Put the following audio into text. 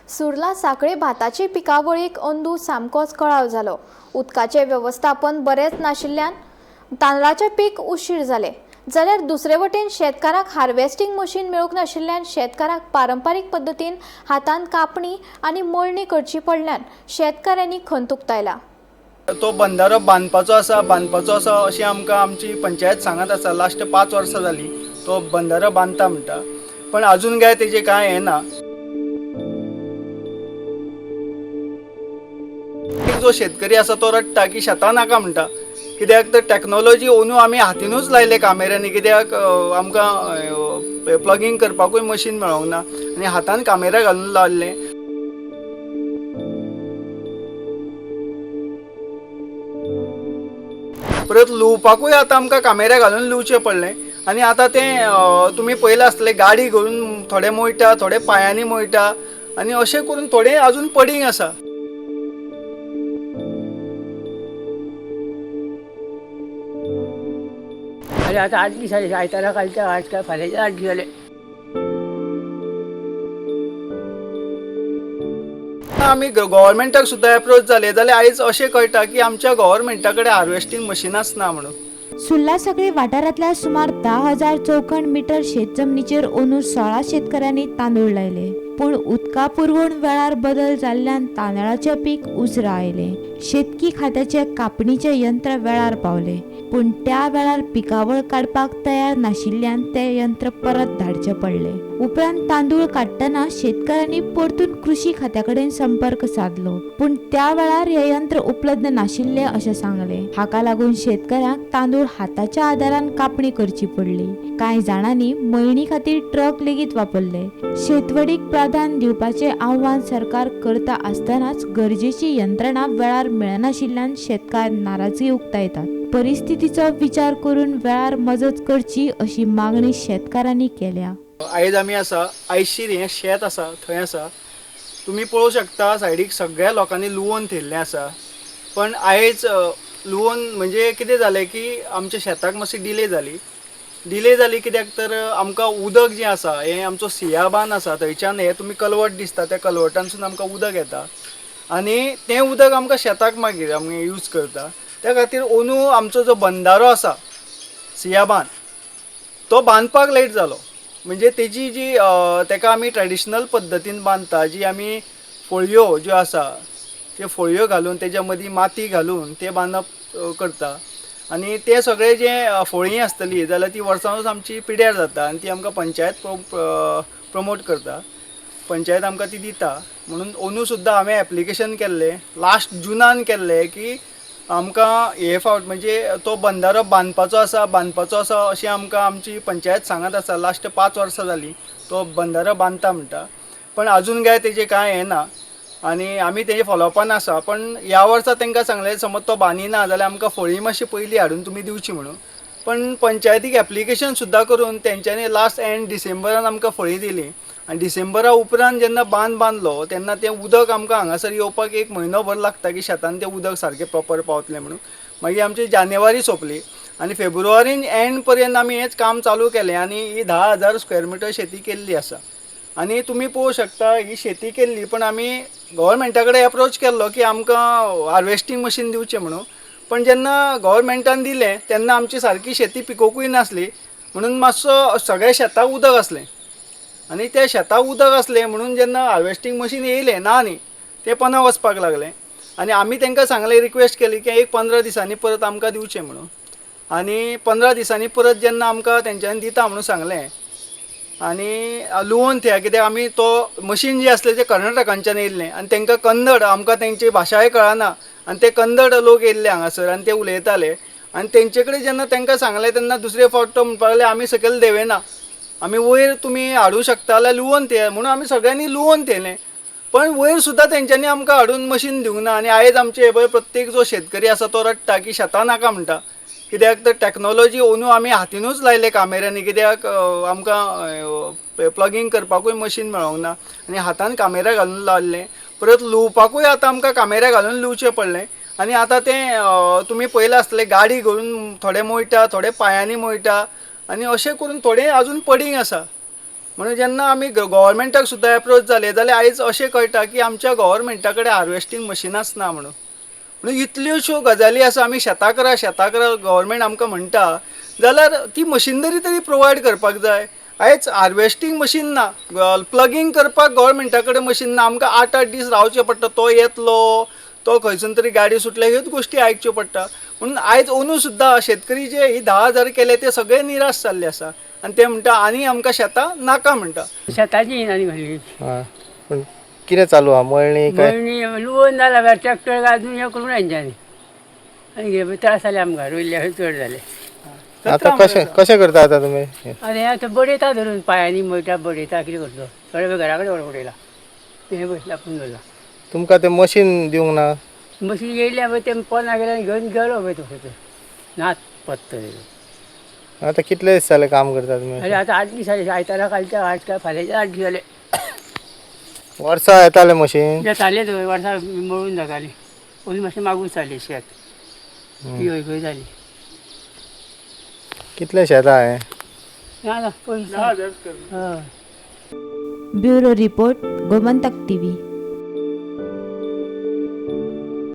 सुर्ला सांखळे भाताचे पिकावळीक अंदू सामकोच कळाव जालो. उदकाचें वेवस्थापन बरेंच नाशिल्ल्यान तांदळाचें पीक उशीर जालें. जाल्यार दुसरे वटेन शेतकारांक हार्वेस्टिंग मशीन मेळूंक नाशिल्ल्यान शेतकारांक पारंपारीक पद्दतीन हातान कापणी आनी मळणी करची पडल्यान शेतकाऱ्यांनी खंत उक्तायला. तो बंदारो बांदपाचो आसा, बांदपाचो आसा अशी आमकां आमची पंचायत सांगत आसा. लास्ट 5 वर्सां जाली तो बंदारो बांदता म्हणटा, पण अजून काय तेजें कांय हें ना. जो शेतकरी आसा तो रडटा की शेतां नाका म्हणटा, कित्याक तर टॅक्नोलॉजी अंदू आमी हातीनूच लायले कामेऱ्यांनी, कित्याक आमकां प्लगींग करपाकूय मशीन मेळोंक ना आनी हातान कामेऱ्या घालून लायल्ले. परत लुवपाकूय आतां आमकां कामेऱ्या घालून लुवचें पडलें. आनी आतां तें तुमी पळयलां आसतलें, गाडी घालून थोडे मोयटा, थोडे पांयांनी मोयटा आनी अशें करून थोडे अजून पडींग आसा. अरे आता 8 दीस जाले, आयतारा कालच्या आज काय फाल्याचे 8 दीस जाले. आमी गव्हर्मेंटाक सुद्दां एप्रोच जाले जाल्यार आयज अशें कळटा की आमच्या गव्हर्मेंटा कडेन हार्वेस्टिंग मशिनाच ना म्हणून. सुर्ला सांखळी वाठारांतल्या सुमार 10,000 चौखण मिटर शेतजमनीचेर अंदू 16 शेतकऱ्यांनी तांदूळ लायले, पूण उदका पुरवण वेळार बदल जाल्ल्यान तांदळाचें पीक उसरां आयलें. शेतकी खात्याचे कापणीचें यंत्र वेळार पावलें, पूण त्या वेळार पिकावळ काडपाक तयार नाशिल्ल्यान तें यंत्र परत धाडचें पडलें. उपरांत तांदूळ काडटना शेतकऱ्यांनी परतून कृषी खात्या कडेन संपर्क सादलो, पूण त्या वेळार हें यंत्र उपलब्ध नाशिल्लें अशें सांगलें. हाका लागून शेतकऱ्यांक तांदूळ हाताच्या आदारान कापणी करची पडली. कांय जाणांनी मळणी खातीर ट्रक लेगीत वापरले. शेतवडीक प्राधान्य दिवपाचें आव्हान सरकार करता आसतनाच गरजेची यंत्रणा वेळार मेळनाशिल्ल्यान शेतकार नाराजगी उक्तायतात. परिस्थितीचो विचार करून वेळार मजत करची अशी मागणी शेतकारांनी केल्या. आयज आमी आसा आयशीर हें शेत आसा थंय आसा, तुमी पळोवंक शकता सायडीक सगळ्या लोकांनी लुवोन थेयल्लें आसा. पण आयज लुवोन म्हणजे कितें जालें की आमच्या शेताक मातशी डिले जाली. डिले जाली कित्याक तर आमकां उदक जें आसा हें आमचो सिया बांद आसा थंयच्यान हें तुमी कलवट दिसता, त्या कलवटांसून आमकां उदक येता आनी तें उदक आमकां शेताक मागीर आमी यूज करता. त्या खातीर अंदू आमचो जो बंदारो आसा सिया बांद तो बांदपाक लेट जालो. म्हणजे तेजी जी तेका आमी ट्रेडिशनल पद्दतीन बांदता, जी आमी फळयो ज्यो आसा त्यो फळयो घालून तेज्या मदीं माती घालून ते बांदप करता आनी ते सगळे जे फळीं आसतली जाल्यार ती वर्सानूच आमची पिड्यार जाता आनी ती आमकां पंचायत प्रमोट करता, पंचायत आमकां ती दिता. म्हणून अंदू सुद्दां हांवें एप्लिकेशन केल्लें लास्ट जुनान केल्लें की आमकां हे फावट म्हणजे तो बंदारो बांदपाचो आसा, बांदपाचो आसा अशी आमकां आमची पंचायत सांगत आसा. लास्ट 5 वर्सां जाली तो बंदारो बांदता म्हणटा, पण अजून काय तेजें कांय हें ना आनी आमी तेजे फॉलोअपान आसा. पण ह्या वर्सा तांकां सांगलें समज तो बांदिना जाल्यार आमकां फळी मातशी पयलीं हाडून तुमी दिवची म्हणून. पण पंचायतीक एप्लिकेशन सुद्दां करून तेंच्यांनी लास्ट एंड डिसेंबरान आमकां फळी दिली आनी डिसेंबरा उपरांत जेन्ना बांद बांदलो तेन्ना तें उदक आमकां हांगासर येवपाक 1 म्हयनो भर लागता की शेतान तें उदक सारकें प्रॉपर पावतलें म्हणून. मागीर आमची जानेवारी सोंपली आनी फेब्रुवारीन एंड पर्यंत आमी हेंच काम चालू केलें आनी ही 10,000 स्क्वेअर मिटर शेती केल्ली आसा. आनी तुमी पळोवंक शकता ही शेती केल्ली, पण आमी गव्हर्मेंटा कडेन एप्रोच केल्लो की आमकां हार्वेस्टिंग मशीन दिवचें म्हणून. पण जेन्ना गव्हर्मेंटान दिलें तेन्ना आमची सारकी शेती पिकोवकूय नासली म्हणून मातसो सगळ्या शेताक उदक आसलें आनी त्या शेताक उदक आसलें म्हणून जेन्ना हार्वेस्टिंग मशीन येयलें ना न्ही तें पना वचपाक लागलें आनी आमी तांकां सांगलें, रिक्वेस्ट केली की एक 15 दिसांनी परत आमकां दिवचें म्हणून. आनी 15 दिसांनी परत जेन्ना आमकां तेंच्यांनी दिता म्हणून सांगलें आनी लुवोन थेया, कित्याक आमी तो मशीन जें आसलें तें कर्नाटकांच्यान येयल्लें आनी तांकां कन्नड आमकां तेंची भाशाय कळना आनी ते कन्नड लोक येयल्ले हांगासर आनी ते उलयताले आनी तेंचे कडेन जेन्ना तांकां सांगलें तेन्ना दुसरे फावट तो म्हणपाक लागले आमी सकयल देंवना, आमी वयर तुमी हाडूं शकता जाल्यार लुवोन थेया म्हणून आमी सगळ्यांनी लुवोन थेयलें. पण वयर सुद्दां तेंच्यांनी आमकां हाडून मशीन दिवंक ना. आनी आयज आमचे हे पळय प्रत्येक जो शेतकरी आसा तो रडटा की शेतां नाका म्हणटा, कित्याक तर टॅक्नोलॉजी अंदू आमी हातीनूच लायले कामेऱ्यांनी, कित्याक आमकां प्लगींग करपाकूय मशीन मेळोंक ना आनी हातान कामेऱ्या घालून लायल्लें. परत लुवपाकूय आतां आमकां कामेऱ्या घालून लुवचें पडलें. आनी आतां तें तुमी पळयलां आसतलें, गाडी घालून थोडे मोयटा, थोडे पांयांनी मोयटा आनी अशें करून थोडे अजून पडींग आसा. म्हणून जेन्ना आमी गव्हर्मेंटाक सुद्दां एप्रोच जाले जाल्यार आयज अशें कळटा की आमच्या गव्हर्मेंटा कडेन हार्वेस्टींग मशिनाच ना म्हणून. म्हणून इतल्योश्यो गजाली आसा, आमी शेतां करा शेतां करा गव्हर्मेंट आमकां म्हणटा, जाल्यार ती मशिनरी तरी प्रोवायड करपाक जाय. आयज हार्वेस्टींग मशीन ना, प्लगींग करपाक गव्हर्मेंटा कडेन मशीन ना. आमकां 8-8 दीस रावचें पडटा, तो येतलो, तो खंयसून तरी गाडी सुटल्या, ह्योच गोश्टी आयकच्यो पडटा. म्हणून आयज अंदू सुद्दां शेतकरी जे ही 10,000 केले ते सगळे निराश जाल्ले आसा आनी ते म्हणटा आनी आमकां शेतां नाका म्हणटा. शेताची आनी घाली. हा, पूण कितें चालू आहा मळणी काय? मळणी लुवोन जाला, ट्रॅक्टर घालून हें करून हेंच्यांनी आनी कितें त्रास जाले आमकां, रोयल्ले चड जाले. आतां कशें कशें करता आतां तुमी? आनी आतां बडयता धरून पांयांनी मळटा, बडयता, कितें करतलो, थोडे वेळ घरा कडेन व्हरून उडयला, हें बसला आपूण दवरला. तुमकां तें मशीन दिवंक ना? मशीन येयलें पळय, तें पोना गेल्यान घेवन गेलो पळय तो खंय नात पत्तो तेजो. आतां कितले दीस जाले काम करता तुमी? आनी आतां 8 दीस जाले, आयतारा कालच्या आज काय फाल्यांच्या 8 दीस जाले. वर्सा येतालें मशीन? येतालें थंय वर्सा मळून जातालीं, पूण मातशें मागून जालें शेत, ती हय खंय जाली. कितलें शेत आहा हें? ना ना, पयस. 10,000 हय. Bureau report, Gomantak TV.